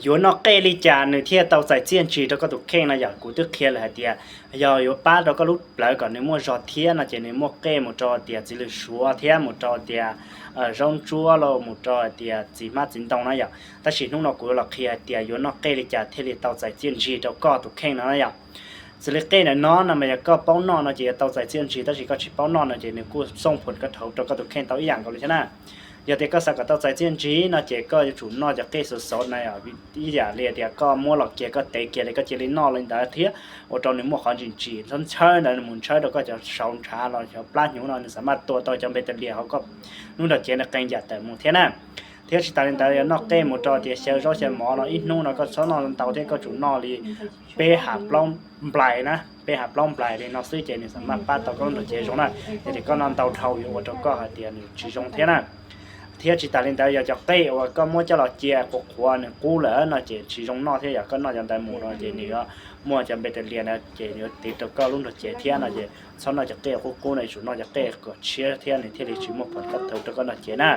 Yuav noj qej li cas nws thiaj tau txais txiaj ntsig rau koj tus kheej no yom? Kuv twb qhia lawm hais tias yog yuav pab rau koj lub plawv kom nws muaj zog thiab no ces nws muaj qej mus rau tias txiv lws suav thiab mus rau tias zaub ntsuab los mus rau hais tias txiv hmab txiv ntoo na yom. Tab sis hnub no kuv yuav los qhia hais tias yuav noj qej li cas thiaj li tau txais txiaj ntsig rau koj tus kheej no na yom. Xws li qej ntawm no no mas yog koj paub noj no ces yuav tau txais txiaj ntsig, tab sis koj tsis paub noj no ces nws kuj xooj phuam koj dhau rau koj tus kheej tau ib yam nkaus li thiab na. Yog tias koj xav kom tau txais txiaj ntsig no ces koj yuav tsum noj cov qej xov xov na, ib yam li tias koj muab los kiag koj tev kiag li koj cia li noj li ntawd thiab ua rau nws muaj qhov ntsim ntsim ntxhawb ntxhawb ntawd nws mus ntxhawb rau koj cov saud ntshav los cov plab hnyuv no nws xam maj tua tau cov npe tas lias hauv koj lub nrog cev ntawd qee yam tawm mus thiab na. Thiab tsis tas li ntawd yog noj qej mus rau tias xyaw zaub xyaw mov no ib hnub no koj txhob noj ntau thiab koj tsum noj li peb hav plaub nplais na, peb hav plaub nplais li no xwb ces nws xam maj pab tau koj lub nrog cev zoo na. Yog tias koj noj ntau dhau yuav ua rau koj hais tias nws tsis zoo thiab na. Thiab tsis tas li ntawd yog cov qej uas koj muab coj los cia qhuav qhuav nws qub lawm no ces tsis zoo noj thiab, yog koj noj cov ntawd mus no ces nws yuav muaj cov npe tas lias na ces yuav tiv rau koj lub nrog cev thiab no ces txhob noj cov qej qub qub no, yuav tsum noj cov qej kom tshiab thiab nws thiaj li tsis muaj phuam koj dhau rau koj nrog cev na.